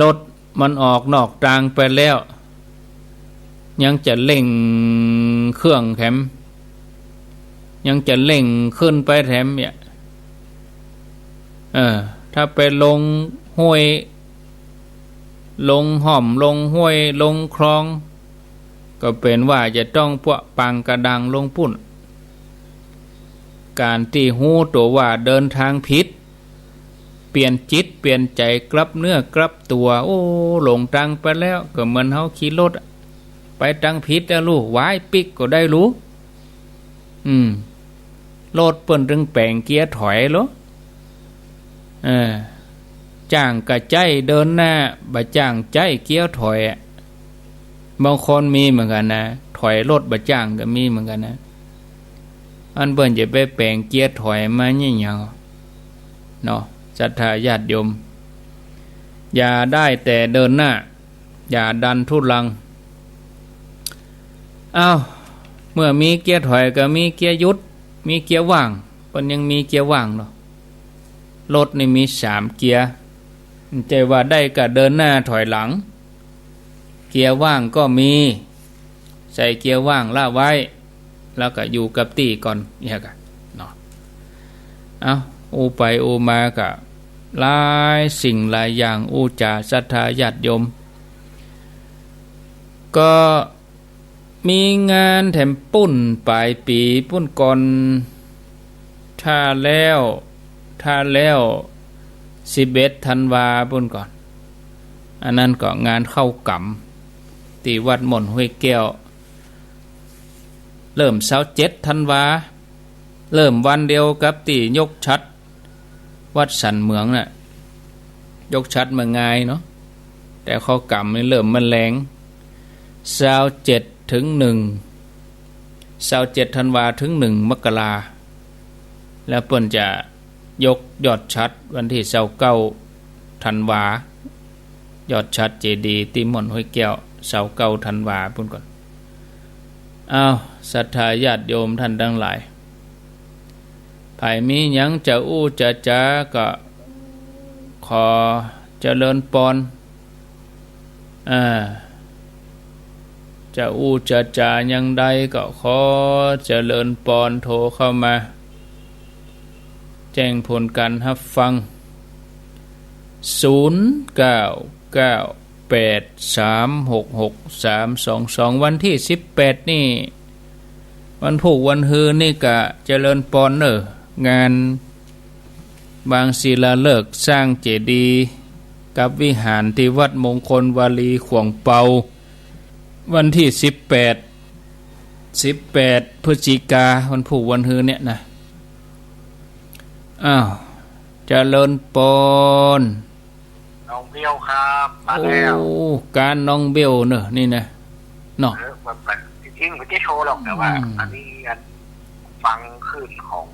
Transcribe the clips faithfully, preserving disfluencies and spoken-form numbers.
รถมันออกนอกตางไปแล้ว ยังจะเร่งเครื่องแถม ยังจะเร่งขึ้นไปแถมเนี่ย เออ ถ้าไปลงห้วย ลงฮ่อม ลงห้วย ลงคลอง ก็เป๋นว่าจะต้องปะปางกระดังลงปุ้น ก๋านตี้ฮู้ตั๋วว่าเดินตางผิด เปลี่ยนจิตเปลี่ยนใจ๋กลับเนื้อกลับตั๋ว โอ้ หลงตางไปแล้ว ก็เหมือนเฮาขี่รถอะ ไปตางผิดอะลูก หวายปิ๊กก็ได้ลูก อืม รถเปิ้นตึงแป๋งเกียร์ถอยโล เออ จ้างก็ใจ๊เดินหน้า บ่จ้างใจ๊เกียร์ถอยอะ บางคนมีเหมือนกั๋นนะ ถอยรถบ่จ้างก็มีเหมือนกั๋นนะ อันเปิ้นจะไปแป๋งเกียร์ถอยมาเนี่ยหยัง เนาะ ศรัทธาญาติโยม อย่าได้แต่เดินหน้า อย่าดันทุลัง อ้าว เมื่อมีเกียร์ถอยก็มีเกียร์หยุด มีเกียร์ว่าง เปิ้นยังมีเกียร์ว่างเนาะ รถนี่มีสามเกียร์ บ่ใจ้ว่าได้ก็เดินหน้าถอยหลัง เกียร์ว่างก็มี ใส่เกียร์ว่างละไว้ แล้วก็อยู่กับตี้ก่อน เนี่ยกะ เนาะ เอ้า อู้ไปอู้มาก็หลายสิ่งหลายอย่าง อู้จ๋าศรัทธาญาติโยม ก็มีงานแถมปุ้นป๋ายปี๋ปุ้นก่อน ถ้าแล้ว ถ้าแล้ว สิบเอ็ดธันวาปุ้นก่อน อันนั้นก็งานเข้ากรรม ตี้วัดม่อนห้วยแก้ว เริ่มซาวเจ็ดธันวา เริ่มวันเดียวกับตี้ยกฉัตรวัดสันเหมืองน่ะ ยกฉัตรเมื่องายเนาะ แต่เข้ากรรมนี่เริ่มเมื่อแลง ซาวเจ็ดถึงหนึ่ง ซาวเจ็ดธันวาถึงหนึ่งมกรา แล้วเปิ้นจะยกยอดฉัตรวันตี้ซาวเก้าธันวา ยอดฉัตรเจดีย์ตี้ม่อนห้วยแก้ว ซาวเก้าธันวาปุ้นก่อน อ้าว ศรัทธาญาติโยมท่านตังหลาย ใผมีหยังจะอู้จะจ๋าก็ขอเจริญปอน อ่า จะอู้จะจ๋าอย่างใดก็ขอเจริญปอน โทรเข้ามา แจ้งผลการฮับฟัง ศูนย์ เก้า เก้า แปด สาม หก หก สาม สอง สอง วันตี้ สิบแปด นี่ วันพูกวันฮือนี่กะเจริญปอนเน่อ งานวางศิลาฤกษ์สร้างเจดีย์กับวิหารตี้วัดมงคลวารีขวงเปา วันตี้ สิบแปด สิบแปด พฤศจิกา วันพูกวันฮือเนี่ยนะ อ้าว เจริญปอน น้องเบลครับ มาแล้ว โอ้ ก๋านน้องเบลเน่อ นี่นะ เนาะ เออ มัน มัน จริงๆ มันจะโชว์หรอก แต่ว่า อืม อันนี้อันฟังคลื่นของ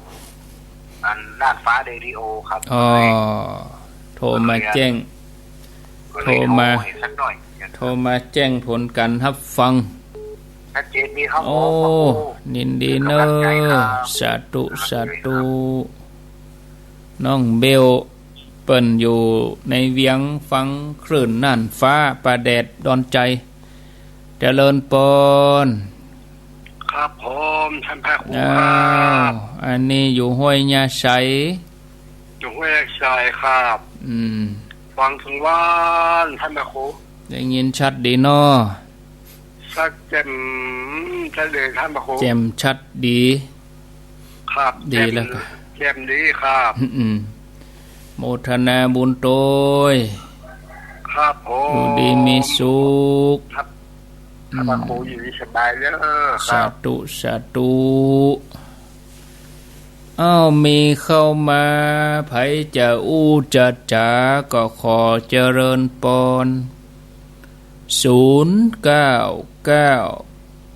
อันน่านฟ้าเรดิโอครับ อ๋อ โทรมาแจ้ง ก็เลย โทรมา โทรให้สักหน่อย โทรมาแจ้งผลการฮับฟัง ชัดเจนดีครับ โอ้ ผม ขอบคุณ ยินดีเน่อ เป็นกำลังใจครับ สาธุ สาธุ น้องเบล เปิ้นอยู่ในเวียงฟังคลื่นน่านฟ้า ป่าแดดดอนชัย เจริญปอน ครับผม ท่านพระครู อ้าว ครับ อันนี้อยู่ห้วยยาไซ อยู่ห้วยยาไซครับ อืม ฟังถึงวัน ท่านพระครู ได้ยินชัดดีเนาะ ชัดแจ่มชัดเลยท่านพระครู แจ่มชัดดี ครับ ดีแล้วก็ แจ่มดีครับ อืม โมทนาบุญโตย ครับผม อยู่ดีมีสุข ครับ อืม ท่านพระครูอยู่ดีสบายเด้อครับ สาธุ สาธุ อ้าว มีเข้ามา ใผจะอู้จะจ๋าก็ขอเจริญปอน ศูนย์ เก้า เก้า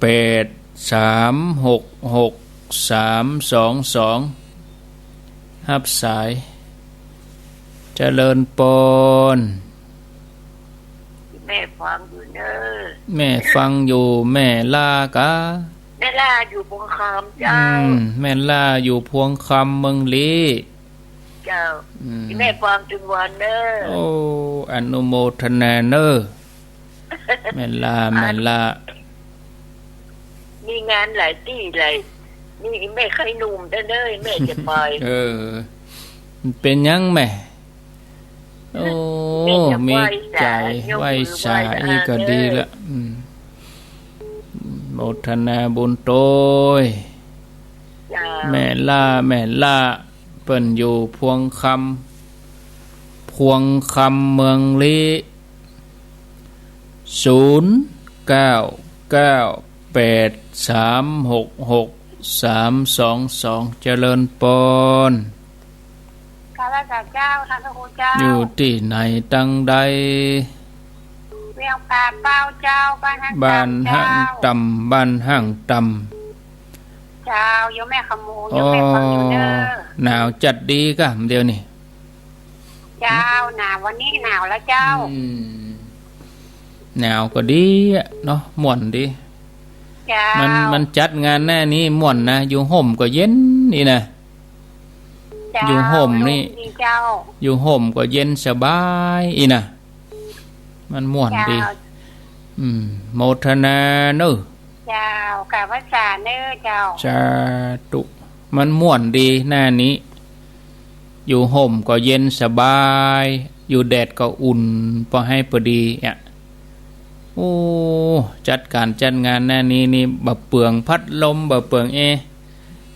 แปด สาม หก หก สาม สอง สอง ฮับสาย เจริญปอน แม่ฟังอยู่เน่อ แม่ฟังอยู่ แม่ลากา แม่ลาอยู่พวงคำเจ้า อืม แม่ลาอยู่พวงคำเมืองลี้ เ เจ้า อืม อีแม่ปองตึงวันเน่อ โอ้ อนุโมทนาเน่อ แม่ล่า แม่ล่า มีงานหลายตี้หลาย มีอีแม่ไข่หนุ่มเน่อ แม่จะไป เออ มันเป๋นหยังแม่ โอ้ แม่จะ มีใจ๋ ไหว้สา ยกมือ ไหว้สา ไหว้สา อีกก็ดีละ อืม โมทนาบุญโตย เจ้า แม่ล่า แม่ล่า เปิ้นอยู่พวงคำ พวงคำเมืองลี้ ศูนย์ เก้า เก้า แปด สาม หก หก สาม สอง สอง เจริญปอน ข้าพเจ้า ท่านพระครูเจ้า อยู่ตี้ไหนตังใด เวียงป่าเป้าเจ้า บ้านห้าง บ้านห้างต่ำ ต่ำ บ้านห้างต่ำ เจ้า โยมแม่ขมู โยมแม่ฟังอยู่เน่อ หนาวจัดดีก่ะเดี๋ยวนี้ เจ้า หนาว วันนี้หนาวแล้วเจ้า อืม หนาวก็ดีอะเนาะ ม่วนดี เจ้า มัน มันจัดงานแน่นี้ม่วนนะ อยู่ฮ่มก็เย็นนี่นะ เจ้า อยู่ฮ่มนี่ ร่มดีเจ้า อยู่ฮ่มก็เย็นสบายอีนะ มันม่วนดี เจ้า อืม โมทนาเน่อ เจ้า ข้าพเจ้าเน่อเจ้า สาธุ มันม่วนดีหน้านี้ อยู่ฮ่มก็เย็นสบาย อยู่แดดก็อุ่น ปอใฮปอดีอะ โอ้ จัดก๋านจัดงานหน้านี้นี่ บ่เปลืองพัดลม บ่เปลืองแอร์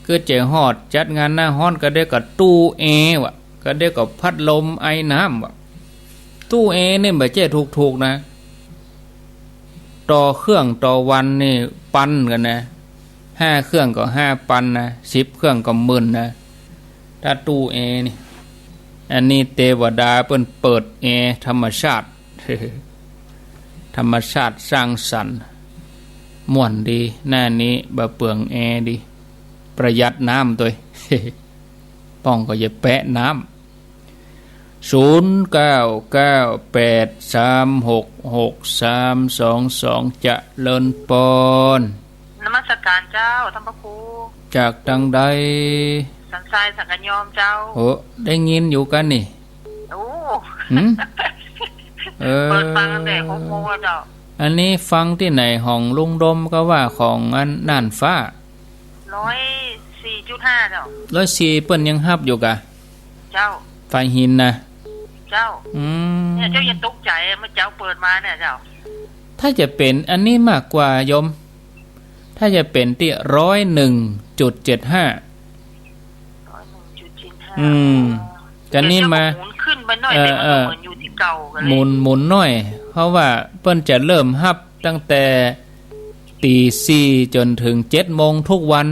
คือเจ๋ยฮอดจัดงานหน้าฮ้อนก็ได้ก็ตู้แอร์วะ ก็ได้ก็พัดลมไอน้ำวะ ตู้แอร์นี่บ่ใจ้ถูกๆ นะ ต่อเครื่องต่อวันนี่ปันกั๋นนะ ห้าเครื่องก็ห้าปันนะ สิบเครื่องก็หมื่นนะ ถ้าตู้แอร์นี่ อันนี้เตวดาเปิ้นเปิดแอร์ธรรมชาติ ธรรมชาติสร้างสรรค์ ม่วนดี หน้านี้บ่เปลืองแอร์ดี ประหยัดน้ำตวย ป้องก็อย่าแปะน้ำ ศูนย์ เก้า เก้า แปด สาม หก หก สาม สอง สอง เจริญปอน นมัสการเจ้า ท่านพระครู จากตังใด สันทรายสังขยอมเจ้า โอ้ ได้ยินอยู่กั๋นนี่ โอ้ หืม เออ เปิดฟังตั้งแต่หกโมงแล้วเจ้า อันนี้ฟังตี้ไหน ของลุงดมก็ว่าของอันน่านฟ้า ร้อยสี่จุดห้าเจ้า ร้อยสี่เปิ้นยังฮับอยู่กะ เจ้า ฝ่ายหินนะ เจ้า อืม เนี่ยเจ้ายังตกใจ๋ เมื่อเจ๊าเปิดมาเนี่ยเจ้า ถ้าจะเป๋นอันนี้มากกว่าโยม ถ้าจะเป๋นตี้ร้อยหนึ่งจุดเจ็ดห้า ร้อยหนึ่งจุดเจ็ดห้า อืม อ๋อ กั๋นนี้มา เดี๋ยวเจ้าก็หมุนขึ้นไปหน่อย เออ แต่มันก็ เออ เหมือนอยู่ตี้เก่ากั๋นเลย หมุน หมุนหน่อย เพราะว่าเปิ้นจะเริ่มฮับตั้งแต่ ตีสี่จ๋นเถิงเจ็ดโมงทุกวัน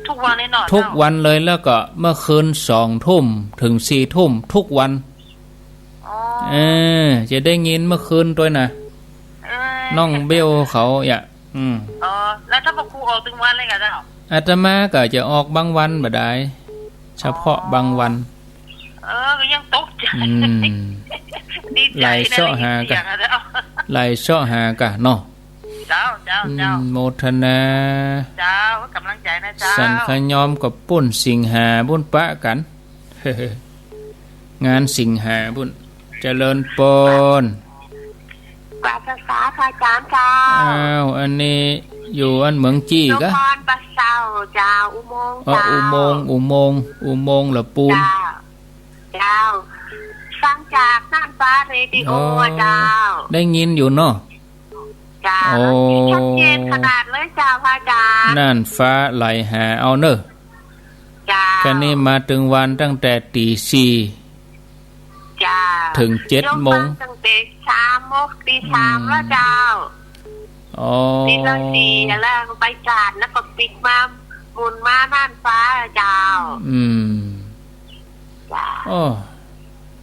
ทุกวันเลยเนาะ ทุกวันเลย เจ้า แล้วก็เมื่อคืนสองทุ่มเถิงสี่ทุ่มทุกวัน อ๋อ เออ จะได้ยินเมื่อคืนตวยนะ เออ น้องเบลเขาอะ อืม อ๋อ แล้วถ้าพระครูออกตึงวันเลยกะเจ้า อาตมาก็จะออกบางวันบ่ดาย เฉพาะ อ๋อ บางวัน เออ ก็ยังตกใจ๋ อืม ดีใจ๋ ไหลเซาะหากะ ได้ยินเสียงอะเจ้า ไหลเซาะหากะเนาะ เจ้า เจ้า อืม เจ้า โมทนา เจ้า ก๋ำลังใจ๋นะเจ้า สันขยอมก็ปุ้นสิงหาปุ้นปะกั๋น งานสิงหาปุ้น เจริญปอน กราบนมัสก๋านพระอาจ๋ารย์เจ้า อ้าว อันนี้อยู่อันเหมืองจี้กะ นครปะเซาเจ้า อุโมงค์ อ๋อ เจ้า อุโมงค์ อุโมงค์ อุโมงค์ละปูน เจ้า เจ้า ฟังจากน่านฟ้าเรดิโอ อ๋อ เจ้า ได้ยินอยู่เนาะ เจ้า โอ้ ชัดเจนขนาดเลยเจ้าพระอาจ๋ารย์ น่านฟ้าไหลหาเอาเน่อ เจ้า แค่นี้มาตึงวันตั้งแต่ตีสี่ เจ้า เถิงเจ็ดโมง โยมฟังตั้งแต่สามโมง ตีสาม อืม แล้วเจ้า อ๋อ ตีละสี่ แล้วไปกาด แล้วก็ปิ๊กมา หมุนมาน่านฟ้าเจ้า อืม เจ้า โอ้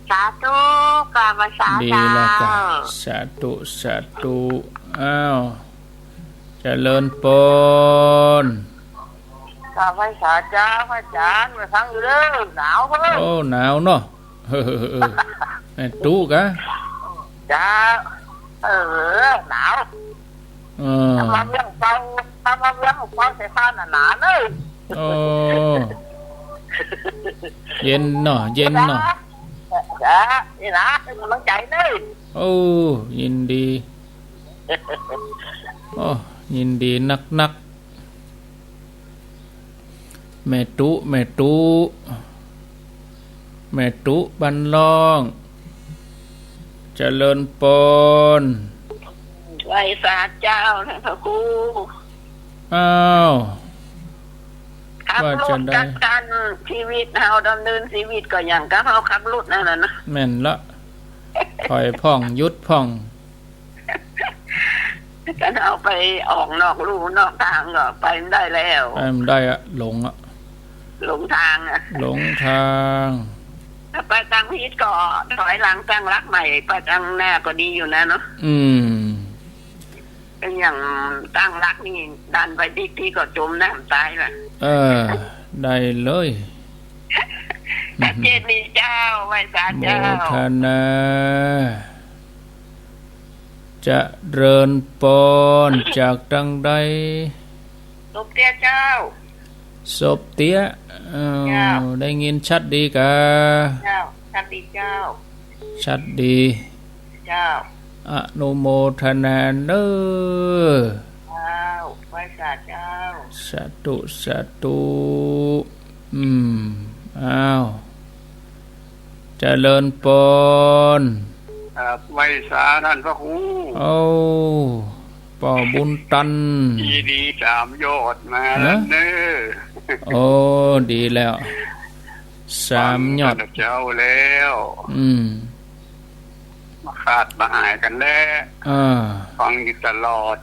สาธุ กราบไหว้สา ดีแล้วกะ เจ้า สาธุ สาธุ อ้าว เจริญปอน กราบไหว้สาเจ้า พระอาจ๋ารย์ มาฟังอยู่เด้อ หนาวเฮ้ย โอ้ หนาวเนาะ เฮ้อ เฮ้อ เฮ้อ ไอ้ตุ๊กะ เจ้า เออ หนาว เออ ถ้ามาเวียงเป่า ถ้ามาเวียงเป่าใส่ผ้าหนาๆ เนอะ โอ้ เย็นเนาะ เย็นเนาะ จ้า นี่นะ เป๋นก๋ำลังใจ๋เลย โอ้ ยินดี โอ้ ยินดีนักๆ แม่ตุ๊ แม่ตุ๊ แม่ตุ๊บ้านล่อง เจริญปอน ไหว้สาเจ้านะพระครู อ้าว ขับรถ ว่าจะได้ กั๊กตัน ชีวิตเฮาดำเนินชีวิตก็อย่างกับเฮาขับรถนั่นแหละนะ แม่นละ ถอยพ่อง หยุดพ่อง คันเฮาไปออกนอกลู่นอกตางก็ไปบ่ได้แล้ว ไปบ่ได้อะ หลงอะ หลงตางอะ หลงตาง ถ้าไปตางผิดก็ถอยหลังตั้งหลักใหม่ ไปตางหน้าก็ดีอยู่นะเนาะ อืม อย่างตั้งหลักนี่ดันไปติ๊กๆ ก็จ๋มน้ำต๋ายละ เออ ได้เลย ชัดเจนดีเจ้า ไหว้สาเจ้า โมทนา เจริญปอน จากตางใด สบเตี้ยเจ้า สบเตี้ย อ้าว เจ้า ได้ยินชัดดีกา เจ้า ชัดดีเจ้า ชัดดี เจ้า อนุโมทนาเน้อ เจ้า ไหว้สาเจ้า สาธุ สาธุ อืม อ้าว เจริญปอน ครับ ไหว้สาต้านพระครู โอ้ ป้อบุญตัน ดีๆ สามยอดมา ฮะ แล้วเน้อ โอ้ ดีแล้ว สามยอด ฟังตั้งแต่เจ๊าแล้ว อืม บ่ขาดบ่หายกั๋นแล อ่า ฟังอยู่ตลอด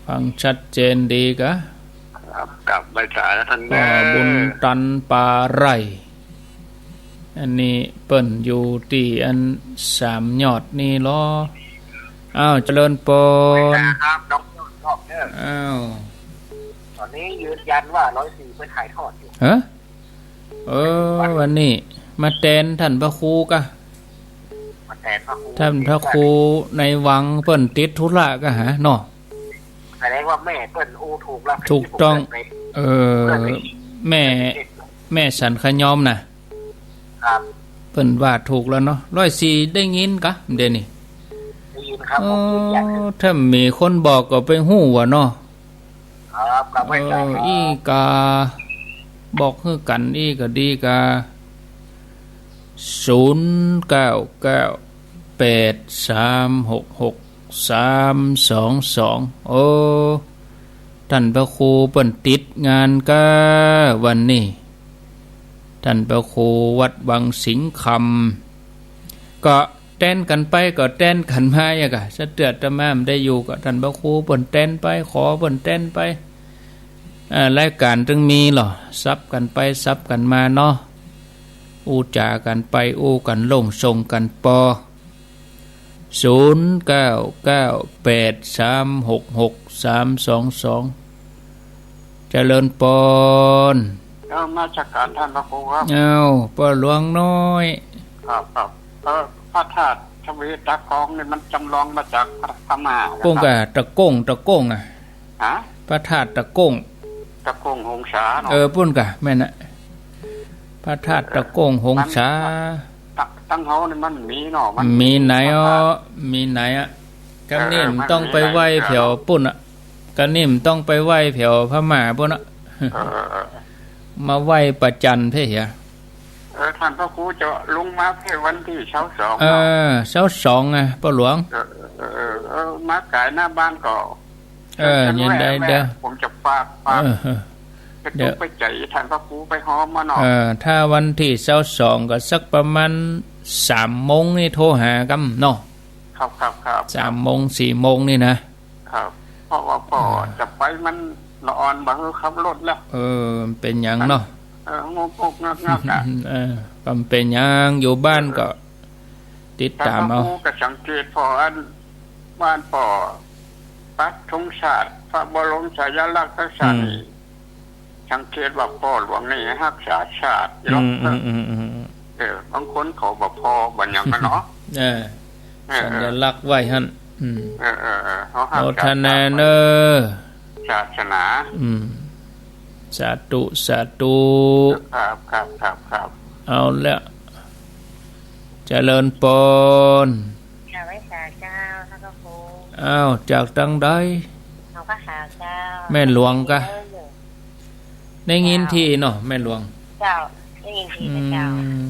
ฟังชัดเจนดีกา ครับ กราบไหว้สาต้านเน้อ ป้อบุญตัน ปาไร่ อันนี้เปิ้นอยู่ตี้อันสามยอดนี่ลอ อ้าว เจริญปอน ครับ น้องยอดเน้อ อ้าว ต๋อนนี้ยืนยันว่าร้อยสี่เปิ้นถ่ายทอดอยู่ ฮะ เออ วันนี้มาแตนต้านพระครูกา มาแตนพระครู ต้านพระครูในวังเปิ้นติดธุระกาหาเนาะ แสดงว่าแม่เปิ้นอู้ถูกแล้ว ถูกต้อง เปิ้นไป เออ เปิ้นไป แม่ แม่สันขยอมน่ะ ครับ เปิ้นว่าถูกแล้วเนาะ ร้อยสี่ได้ยินกา เดี๋ยวนี้ ได้ยินครับ อ๋อ ผมยืนยันครับ ถ้ามีคนบอกก็ไปฮู้ว่าเนาะ ครับ กราบไหว้สาครับ เออ อี้กา บอกหื้อกั๋นอี้ก็ดีกา ศูนย์เก้าเก้าแปดสามหกหกสามสองสอง โอ้ ต้านพระครูเปิ้นติดงานกาวันนี้ ต้านพระครูวัดวังสิงห์คำ ก็แตนกั๋นไปก็แตนกั๋นมาอะกา สะเตื้ออาตมาบ่ได้อยู่ก็ต้านพระครูเปิ้นแตนไป ขอเปิ้นแตนไป อ่า รายก๋านตึงมีลอ สับกั๋นไปสับกั๋นมาเนาะ อู้จ๋ากั๋นไปอู้กั๋นลงส่งกั๋นปอ ศูนย์เก้าเก้าแปดสามหกหกสามสองสอง เจริญปอน เออ นมัสก๋านต้านพระครูครับ อ้าว ป้อหลวงน้อย ครับ ครับ เออ พระธาตุทวีตะกองนี่มันจ๋ำลองมาจากพระ พม่าเหรอครับ ปุ้นกา ตะโก้ง ตะโก้งอะ ฮะ พระธาตุตะโก้ง ตะโก้งหงสาเนาะ เออ ปุ้นกา แม่นน่ะ พระธาตุตะโก้งหงสา มัน ตัง ตังเฮานี่มันมีเนาะ มันมีไหน พระธาตุ อ้อ มีไหนอะ กำนี้ เออ มันต้องไปไหว้แถวปุ้นอะ กำนี้มันต้องไปไหว้แถวพม่าปุ้นอะ เออ เออ เออ มาไหว้ประจันทร์เพ่เหีย เออ ต้านพระครูจะลงมาเพ่วันตี้ซาวสอง เออ เนาะ ซาวสองอะ ป้อหลวง เออ เออ เออ เออ มาก๋ายหน้าบ้านก็ เออ ยังได้ แวะ เดี๋ยว ผมจะฝาก ฝาก เออ เออ จะ เดี๋ยว ไปเจียะต้านพระครูไปฮอมมาเนาะ เออ ถ้าวันตี้ซาวสองก็สักประมาณสามโมงนี่โทรหากำเนาะ ครับ ครับ ครับ สามโมง สี่โมงนี่นะ ครับ เพราะว่าป้อ เออ จะไปมันละอ่อนบ่หื้อขับรถแล้ว เออ มันเป๋นหยังเนาะ เออ งกงกงักงักอะ เออ ก็บ่เป๋นหยัง อยู่บ้านก็ เออ ติดต๋ามเอา ต้านพระครูก็สังเกตป้ออัน บ้านป้อ ปักธงชาติ พระบรมฉายาลักษณ์ทั้งสาม อืม นี่ สังเกตว่าป้อหลวงนี่ฮักษาชาติอยู่ อืม เนาะ อืม อืม อืม เออ บางคนเขาบ่ผ่อบ่หยังอะเนาะ เออ เออ สัญลักษณ์ไว้หั้น อืม เออ เออ เออ เขาฮักษาชาติ โมทนาเน้อ ศาสนา อืม สาธุ สาธุ ครับ ครับ ครับ ครับ เอาละ เจริญปอน กราบไหว้สาเจ้า ท่านพระครู อ้าว จากตังใด หนองผ้าขาวเจ้า แม่หลวงกะ เออ ได้ยินทีเนาะ แม่หลวง เจ้า ได้ยินทีนะเจ้า อืม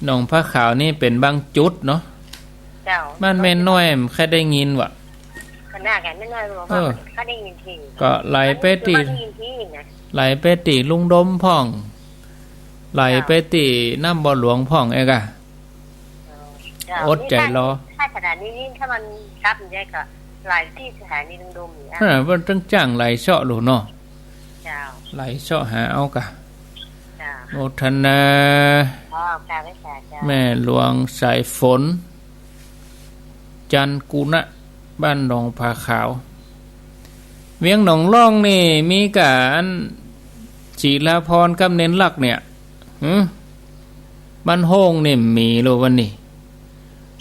หนองผ้าขาวนี่เป๋นบางจุดเนาะ เจ้า บ้านแม่น้อยบ่ค่อยได้ยินว่ะ ขนาดกันแม่น้อยบอกว่า เออ บ่ค่อยได้ยินที ก็ไหลไปตี้ บ่ได้ยินทีนะ ไหลไปตี้ลุงดมพ่อง ไหลไปตี้น้ำบ่อหลวงพ่องเอกอะ เจ้า อดใจ๋รอ ถ้า ถ้าสถานีนี้ถ้ามันซับมันได้ก็ไหลตี้สถานีลุงดมอยู่นะ เออ มันต้องจ้างไหลเซาะลูกเนาะ เจ้า ไหลเซาะหาเอากะ เจ้า โมทนา อ๋อ กราบไหว้สาเจ้า แม่หลวงสายฝน จันทร์กุณะ บ้านหนองผาขาว เวียงหนองล่องนี่มีกะอันศรีลาพรกับเณรลักษณ์เนี่ย หึ บ้านโฮ่งนี่มีโลวะนี่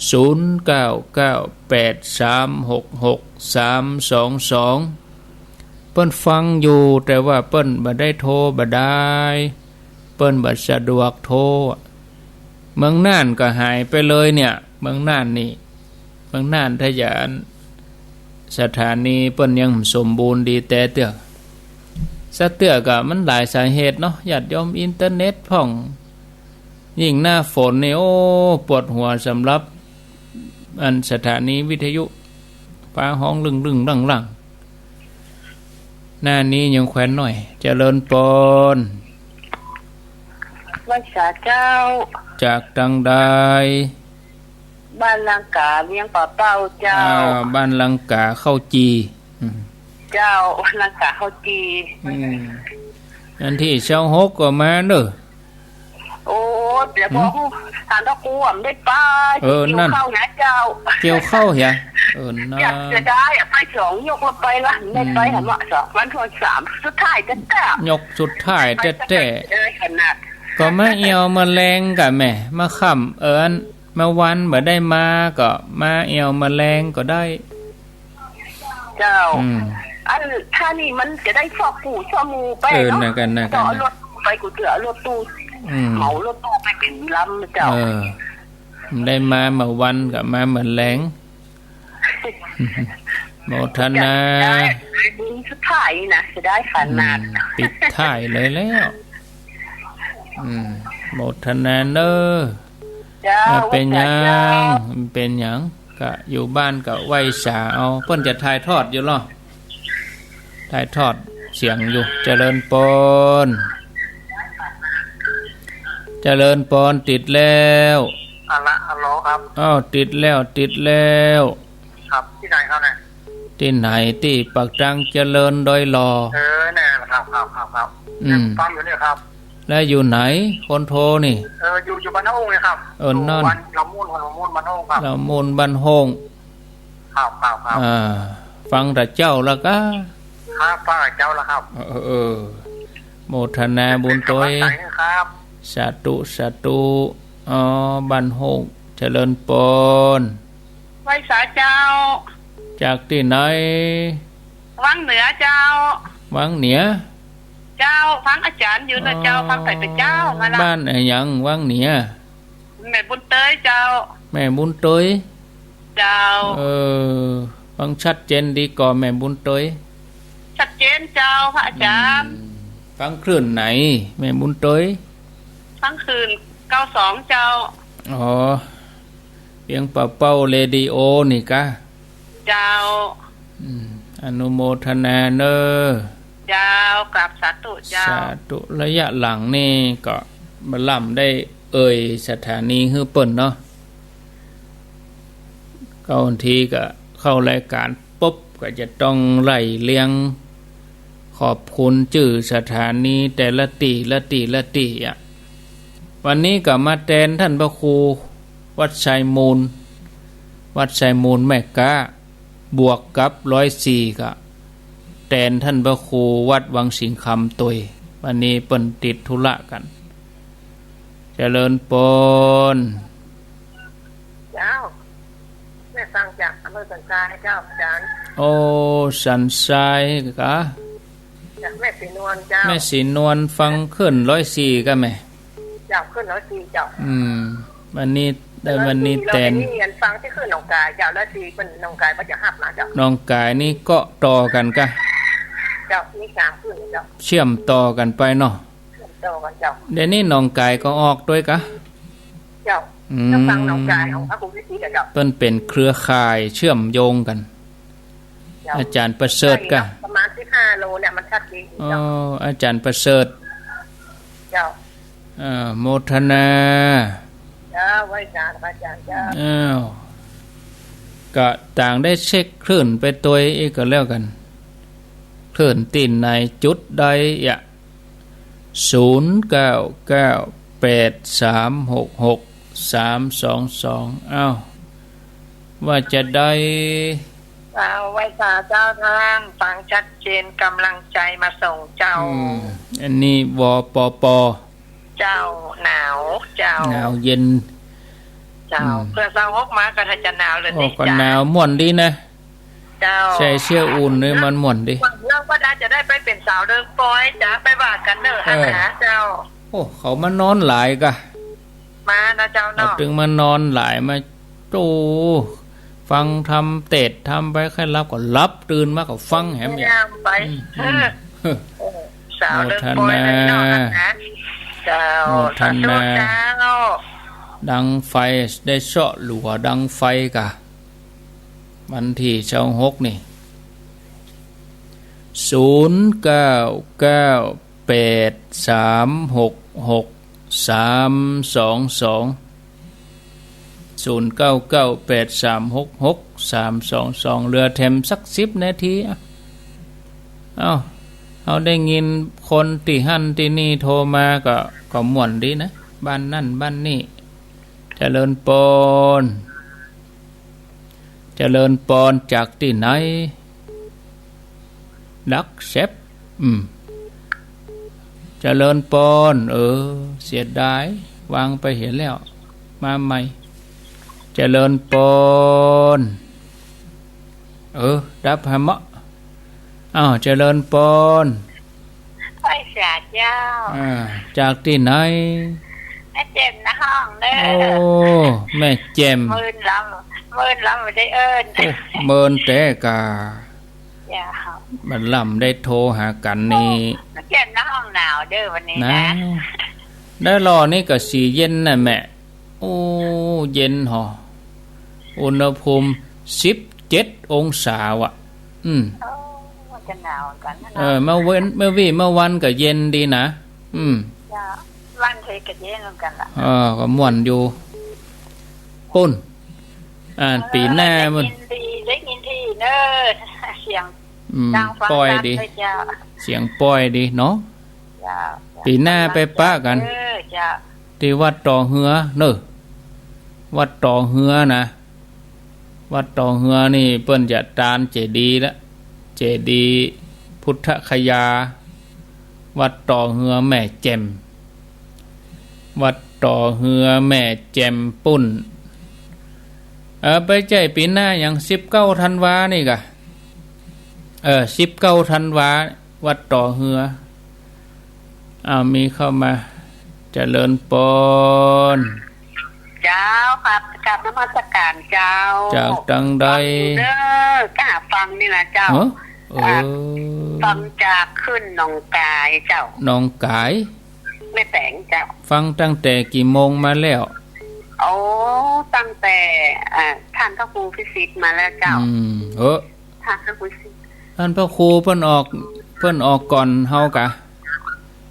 ศูนย์เก้าเก้าแปดสามหกหกสามสองสอง เปิ้นฟังอยู่ แต่ว่าเปิ้นบ่ได้โทรบ่ได้ เปิ้นบ่สะดวกโทร เมืองน่านก็หายไปเลยเนี่ย เมืองน่านนี่ เมืองน่านถ้าอย่างสถานีเปิ้นยังบ่สมบูรณ์ดีแต๊เตื้อ สักเตื้อก็มันหลายสาเหตุเนาะ ญาติโยม อินเทอร์เน็ตพ่อง ยิ่งหน้าฝนนี่ โอ้ ปวดหัวสำหรับอันสถานีวิทยุ ฟ้าฮ้องลึ่งๆ ลั่งๆ หน้านี้ยังแควนหน่อย เจริญปอน ไหว้สาเจ้า จากตังใด บ้านลังกา เวียงป่าเป้าเจ้า อ่า บ้านลังกาเข้าจี อืม เจ้า บ้านลังกาเข้าจี อืม วันตี้ซาวหกก็มาเน่อ โอ้ เดี๋ยวบอก อืม ท่านพระครูอะ บ่ได้ไป เออ เกี่ยว นั่น ข้าวนะเจ้า เกี่ยวข้าวเหรอ เออ น่า อยากจะได้อะ ไปสองยกแล้วไปละ บ่ได้ไป อืม หันว่าสองวันทวนสาม สุดท้ายแต๊ๆ ยกสุดท้ายแต๊ๆ เออ ขนาด ก็มาเอี่ยวมาแลงกะแม่ มาค่ำ เออ อัน มาวันบ่ได้มา ก็มาเอี่ยวมาแลงก็ได้ เจ้า อืม อัน ถ้านี่มันจะได้ซอกปู่ซอกหมู่ไป เออ เนาะ นั่นกัน นั่นกัน เจ้า เอารถไป กูจะเอารถตู้ อืม เหมารถตู้ไปเป๋นลำเจ้า เออ ได้มาเมื่อวันก็มาเมื่อแลง โมทนา ได้บุญสุดท้ายนี่นะ จะได้ขนาด อืม ปิดท้ายเลยแล้ว อืม โมทนาเน่อ เจ้า บ่เป๋นหยัง เจ้า บ่เป๋นหยัง ก็อยู่บ้านก็ไหว้สาเอา เปิ้นจะถ่ายทอดอยู่เหรอ ถ่ายทอดเสียงอยู่ เจริญปอน เจริญปอน ติดแล้ว เอาละ ฮัลโหลครับ อ้าว ติดแล้ว ติดแล้ว ครับ ตี้ไหนครับเนี่ย ตี้ไหน ตี้ปากตางเจริญดอยหล่อ เออ เนี่ย ครับ ครับ ครับ ครับ อืม ฟังอยู่เนี่ยครับ แล้วอยู่ไหน คนโทรนี่ เออ อยู่ อยู่บ้านโฮ่งเนี่ยครับ เออ อยู่ นั่น บ้านละมุน บ้านละมุน บ้านโฮ่งครับ ละมุน บ้านโฮ่ง ครับ ครับ ครับ อ่า ฟังแต่เจ๊าแล้วกะ ครับ ฟังแต่เจ๊าแล้วครับ เออ เออ โมทนาบุญตวย ครับ สาธุ สาธุ อ๋อ บ้านโฮ่ง เจริญปอน ไหว้สาเจ้า จากตี้ไหน วังเหนือเจ้า วังเหนือ เจ้า ฟังอาจ๋ารย์อยู่นะเจ้า อ๋อ ฟังใผเป๋นเจ้ามาละ บ้านอะหยัง วังเหนือ แม่บุญเตยเจ้า แม่บุญเตย เจ้า เออ ฟังชัดเจนดีก่อ แม่บุญเตย ชัดเจนเจ้า พระอาจ๋ารย์ อืม ฟังคลื่นไหน แม่บุญเตย ฟังคลื่นเก้าสองเจ้า อ๋อ เวียงป่าเป้าเรดิโอนี่กะ เจ้า อืม อนุโมทนาเน่อ เจ้า กราบสาธุเจ้า สาธุ ระยะหลังนี่ก็บ่ล่ำได้เอ่ยสถานีหื้อเปิ้นเนาะ ก็บางทีก็เข้ารายการปุ๊บก็จะต้องไล่เรียง ขอบคุณจื้อสถานีแต่ละตี้ ละตี้ ละตี้อะ วันนี้ก็มาแตนท่านพระครูวัดไซมูล วัดไซมูลแม่ก๊า บวกกับร้อยสี่ ก็แตนท่านพระครูวัดวังสิงห์คำตวย วันนี้เปิ้นติดธุระกั๋น เจริญปอน เจ้า แม่ฟังจากอำเภอสันทรายเจ้า อาจ๋ารย์ โอ้ สันทรายกะ เจ้า แม่ศรีนวลเจ้า แม่ศรีนวลฟังคลื่นร้อยสี่ก้าแม่ เจ้า คลื่นร้อยสี่เจ้า อืม วันนี้ได้ วันนี้แตน ร้อยสี่ เฮาได้ยินฟังตี้คลื่นหนองก๋ายเจ้า ร้อยสี่ เปิ้นหนองก๋ายเปิ้นจะฮับมาเจ้า หนองก๋ายนี่ก็ต่อกั๋นก้า เจ้า มีสามคลื่นเจ้า เชื่อมต่อกั๋นไปเนาะ เชื่อมต่อกั๋นเจ้า เดี๋ยวนี้หนองก๋ายก็ออกตวยก้า เจ้า อืม แล้วฟังหนองก๋ายของพระครูวิชิตอะเจ้า เปิ้นเป๋นเครือข่ายเชื่อมโยงกั๋น เจ้า อาจ๋ารย์ประเสริฐก้า ใช่ครับ ประมาณสิบห้าโลเนี่ย มันชัดเจนดี อ๋อ เจ้า อาจ๋ารย์ประเสริฐ เจ้า เอ่อ โมทนา เจ้า ไหว้อาจ๋ารย์ อาจ๋ารย์เจ้า อ้าว ก็ต่างได้เช็คคลื่นไปตวยอีกก็แล้วกั๋น คลื่นตี้ไหนจุดใดอะ ศูนย์เก้าเก้าแปดสามหกหกสามสองสอง อ้าว ว่าจะได้ เจ้า ไหว้สาเจ้า ตางฟังชัดเจน ก๋ำลังใจ๋มาส่งเจ้า อืม อันนี้ วปป เจ้า หนาวเจ้า หนาวเย็น เจ้า อืม เปื้อซาวหกมาก็ถ้าจะหนาวเลย โอ้ นี่ ก็ เจ้า หนาวม่วนดีนะ เจ้า ใส่เสื้ออุ่นนี่มันม่วนดี หวังว่าเฮาจะได้ไปเป๋นสาวเริงปอย จะไปว่ากั๋นเน่อ เออ หั้นนะเจ้า โอ้ เขามานอนหลายก้า มานะเจ้าเนาะ เขาตึงมานอนหลาย มา โอ้ ฟังธรรมเตศน์ธรรมไป ใค่หลับก็หลับ ตื่นมาก็ฟังแหมเนี่ย ย่างไป อืม อืม เออ สาวเริงปอย โมทนา นะเจ้า เนาะ นะ เจ้า โมทนา สาธุเจ้า ดังไฟ ได้เซาะหลัวดังไฟก้า วันตี้ซาวหกนี่ ศูนย์เก้าเก้าแปดสามหกหกสามสองสอง ศูนย์เก้าเก้าแปดสามหกหกสามสองสอง เหลือแถมสักสิบนาที อ่ะ เอ้า เฮาได้ยินคนตี้หั้นตี้นี่โทรมาก็ ก็ม่วนดีนะ บ้านนั่นบ้านนี่ เจริญปอน เจริญปอนจากตี้ไหน ดักแซ็บ อืม เจริญปอน เออ เสียดาย วางไปเหียแล้ว มาใหม่ เจริญปอน เออ ดับหาเมาะ อ้าว เจริญปอน ไหว้สาเจ้า อ่า จากตี้ไหน แม่แจ่มนาห้องเน่อ โอ้ แม่แจ่ม เมินลำ เมินลำบ่ได้เอิ้น โอ้ เมินแต๊ก้า เจ้า บ่ลำได้โทรหากั๋นนี่ แม่แจ่มนาห้องหนาวเน่อวันนี้นะ หนาว ได้หล่อนี่ก็สีเย็นน่ะแม่ โอ้ เย็นหอ อุณหภูมิสิบเจ็ดองศาว่ะ อืม โอ้ จะหนาวเหมือนกั๋นนะ เออ เมื่อเว้น เมื่อวี้เมื่อวันก็เย็นดีนะ อืม เจ้า วันเทก็เย็นเหมือนกั๋นละ เออ ก็ม่วนอยู่ ปุ้น อ่า เออ ปี๋หน้ามัน ได้ยินดี ได้ยินดีเน่อ เสียง อืม ดังฟัง ปอยดี ชัดเลยเจ้า เสียงปอยดีเนาะ เจ้า ปี๋หน้าไปปะกั๋น เออ เจ้า ตี้วัดต่อเฮือเน่อ วัดต่อเฮือนะ วัดต่อเฮือนี่เปิ้นจะตานเจดีย์ละ เจดีย์พุทธคยา วัดต่อเฮือแม่แจ่ม วัดต่อเฮือแม่แจ่มปุ้น เออ ไปใจ้ปี๋หน้าหยัง สิบเก้าธันวานี่ก้า เออ สิบเก้าธันวา วัดต่อเฮือ อ้าว มีเข้ามา เจริญปอน เจ้า ครับ กราบนมัสการเจ้า จากตังใด ฟังอยู่เน่อ ก้าฟังนี่นะเจ้า ฮะ เออ อ่ะ ฟังจากคลื่นหนองก๋ายเจ้า หนองก๋าย แม่แตงเจ้า ฟังตั้งแต่กี่โมงมาแล้ว โอ้ ตั้งแต่ อ่า ท่านพระครูพิสิทธิ์มาแล้วเจ้า อืม เออ ท่านพระครูสิ ท่านพระครูเปิ้นออก เปิ้นออกก่อนเฮาก้า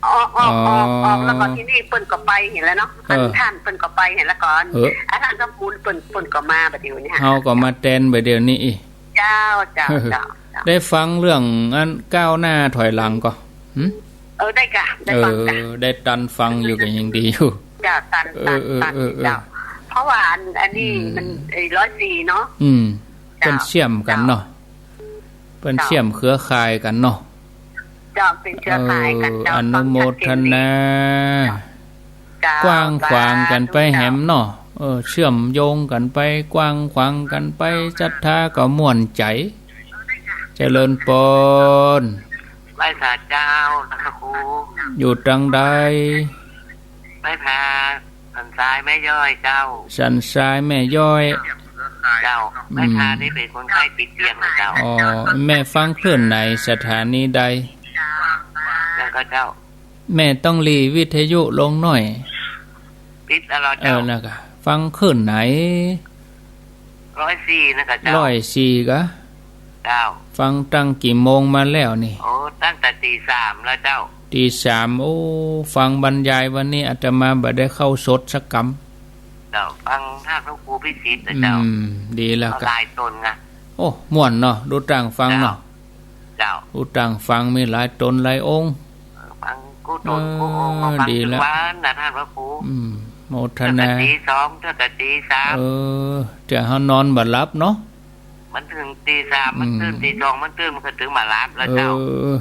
ออก ออก ออก อ๋อ ออก แล้วก็ตี้นี่เปิ้นก็ไปหั้นแหละเนาะ เออ อันท่านเปิ้นก็ไปหั้นแหละก่อน เออ อันท่านพระครูเปิ้น เปิ้นก็มาบ่าเดี่ยวนี้ฮะ เฮาก็มาแตนบ่าเดี่ยวนี้อี้ เจ้า เจ้า เออ เจ้า เจ้า ได้ฟังเรื่องอันก้าวหน้าถอยหลังก่อ หึ เออ ได้ก้า ได้ฟังก้า เออ ได้ตันฟังอยู่ก็ยังดีอยู่ เจ้า ตัน เออ ตัน เออ ตัน เออ เออ เจ้า เพราะว่าอัน อันนี้ อืม มัน ไอ้ร้อยสี่เนาะ อืม เจ้า เปิ้นเชื่อมกั๋นเนาะ เปิ้นเชื่อมเครือข่ายกั๋นเนาะ เจ้า เป๋นเครือข่ายกั๋นเจ้า เออ อนุโมทนา ฟังชัดเจนดี เจ้า กว้างขวางกั๋นไปแหมเนาะ เออ เชื่อมโยงกั๋นไป กว้างขวางกั๋นไป ศรัทธาก็ม่วนใจ๋ เจริญปอน ไหว้สาเจ้า ท่านพระครู อยู่ตางใด ไหว้พระสันทรายแม่ย้อยเจ้า สันทรายแม่ย้อย เจ้า อืม ไหว้พระนี่เป๋นคนไข้ติดเตียงนะเจ้า อ๋อ แม่ฟังคลื่นไหน สถานีใด แล้วก็เจ้า แม่ต้องหรี่วิทยุลงหน้อย ปิดแล้วเหรอเจ้า เออ นะกะ ฟังคลื่นไหน ร้อยสี่นะกะเจ้า ร้อยสี่กะ เจ้า ฟังตั้งกี่โมงมาแล้วนี่ โอ้ ตั้งแต่ตีสามแล้วเจ้า ตีสาม โอ้ ฟังบรรยายวันนี้อาตมาบ่ได้เข้าสดสักกำ เจ้า ฟังท่านพระครูพิสิทธิ์นะเจ้า อืม ดีแล้วกะ หลายต๋นไง โอ้ ม่วนเนาะ ดูตางฟังเนาะ เจ้า เจ้า ดูตางฟังมีหลายต๋นหลายองค์ เออ ฟังกู้ต๋นกู้องค์ เออ มาฟัง ดีแล้ว ทุกวันนะท่านพระครู อืม โมทนา ตั้งแต่ตีสอง ตั้งแต่ตีสาม เออ เตื้อเฮานอนบ่หลับเนาะ มันเถิงตีสาม มันตื่น อืม ตีสอง มันตื่น มันก็เถิงบ่หลับแล้วเจ้า เออ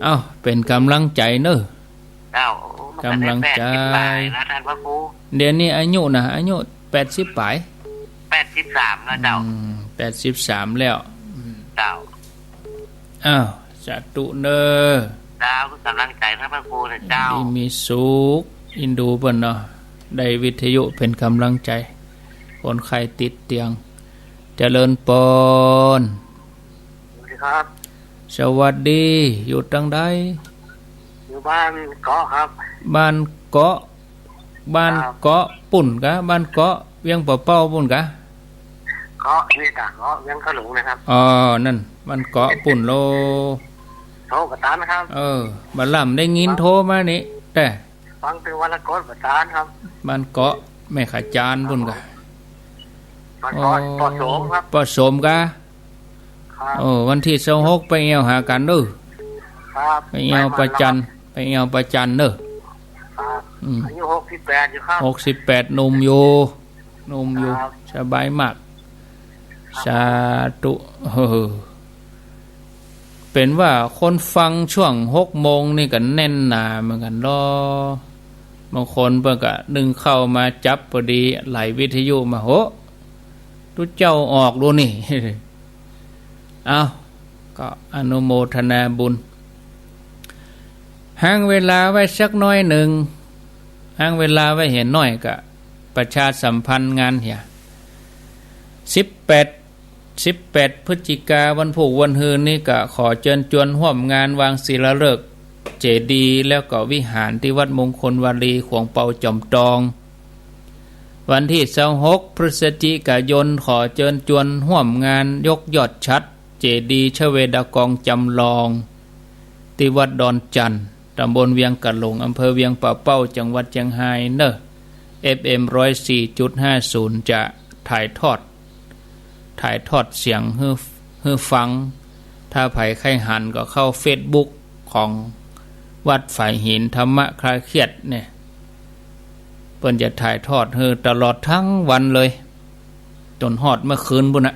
เอ้า เป๋นกำลังใจ๋เนาะ เจ้า โอ้ มันก็ได้ กำลังใจ๋ แปดสิบปลายนะท่านพระครู เดี๋ยวนี้อายุนะ อายุแปดสิบปลาย แปดสิบสามแล้วเจ้า อืม แปดสิบสามแล้ว อืม เจ้า อ้าว สาธุเนาะ เจ้า กำลังใจ๋ท่านพระครูนะเจ้า ดีมีสุข อินดูเปิ้นเนาะ ได้วิทยุเป๋นกำลังใจ๋ คนไข้ติดเตียง เจริญปอน สวัสดีครับ สวัสดี อยู่ตางใด อยู่บ้านเกาะครับ บ้านเกาะ บ้าน ครับ เกาะปุ้นกะ บ้านเกาะเวียงป่าเป้าปุ้นกะ เกาะนี่กะ เกาะเวียงขะหลงนะครับ อ๋อ นั่น บ้านเกาะปุ้นโล โทรบ่ตันครับ เออ บ่าล่ำได้ยิน ครับ โทรมานี่ แต่ ฟังแต่วรรณกรบ่ตันครับ บ้านเกาะแม่ขจานปุ้นกะ บ้านเกาะ อ๋อ ป้อโสมครับ ป้อโสมกะ ครับ โอ้ วันตี้ซาวหกไปแอ่วหากั๋นเนาะ ครับ ไปแอ่วประจัน ไปแอ่วประจันเนาะ ครับ อืม อายุหกสิบแปดอยู่ครับ หกสิบแปด หนุ่มอยู่ หนุ่มอยู่ ครับ สบายมาก ครับ สาธุ เออ เป๋นว่าคนฟังช่วงหกโมงนี่ก็แน่นหนาเหมือนกั๋นลอ บางคนเปิ้นก็นึ่งข้าวมาจับปอดี ไหลวิทยุมา โห ตุ๊เจ้าออกดูนี่ เอ้า ก็อนุโมทนาบุญ ห้างเวลาไว้สักน้อยนึ่ง ห้างเวลาไว้เหียน้อยก็ประชาสัมพันธ์งานเหีย สิบแปด สิบแปด พฤศจิกา วันพูกวันฮืนนี้ก็ขอเจิญจวนฮ่วมงานวางศิลาฤกษ์เจดีย์แล้วก็วิหารตี้วัดมงคลวารี ขวงเปาจ๋อมตอง วันตี้ซาวหก พฤศจิกายน ขอเจิญจวนฮ่วมงานยกยอดฉัตรเจดีย์ชเวดากองจำลอง ตี้วัดดอนจั่น ต๋ำบลเวียงกะหลง อำเภอเวียงป่าเป้า จังหวัดเจียงฮายเนาะ เอฟเอ็ม ร้อยสี่จุดห้าศูนย์ จะถ่ายทอด ถ่ายทอดเสียงหื้อ หื้อฟัง ถ้าใผใค่หันก็เข้าเฟซบุ๊กของวัดฝายหินธรรมะคลายเครียดเนี่ย เปิ้นจะถ่ายทอดหื้อตลอดตึงวันเลย จ๋นฮอดเมื่อคืนปู้นนะ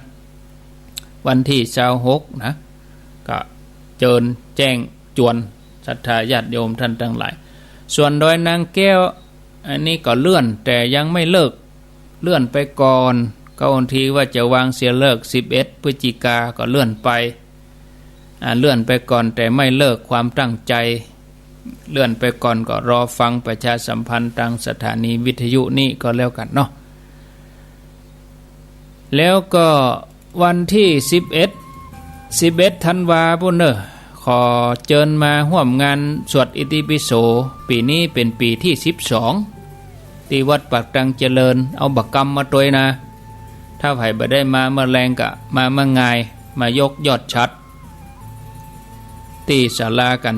วันตี้ซาวหกนะ ก็เจิญแจ้งจวนศรัทธาญาติโยมต้านตังหลาย ส่วนดอยนางแก้ว อันนี้ก็เลื่อน แต่ยังไม่เลิก เลื่อนไปก่อน ก็วันตี้ว่าจะวางศิลาฤกษ์ สิบเอ็ด พฤศจิกา ก็เลื่อนไป อ่า เลื่อนไปก่อน แต่ไม่เลิกความตั้งใจ๋ เลื่อนไปก่อน ก็รอฟังประชาสัมพันธ์ตางสถานีวิทยุนี้ก็แล้วกั๋นเนาะ แล้วก็วันตี้สิบเอ็ด สิบเอ็ดธันวาปู้นเนาะ ขอเจิญมาฮ่วมงานสวดอิติปิโส ปี๋นี้เป๋นปี๋ตี้สิบสอง ตี้วัดปากตังเจริญ เอาบ่ากำมาตวยนะ ถ้าใผบ่ได้มาเมื่อแลงก็มาเมื่องาย มายกยอดฉัตร ตี้ศาลาก๋าน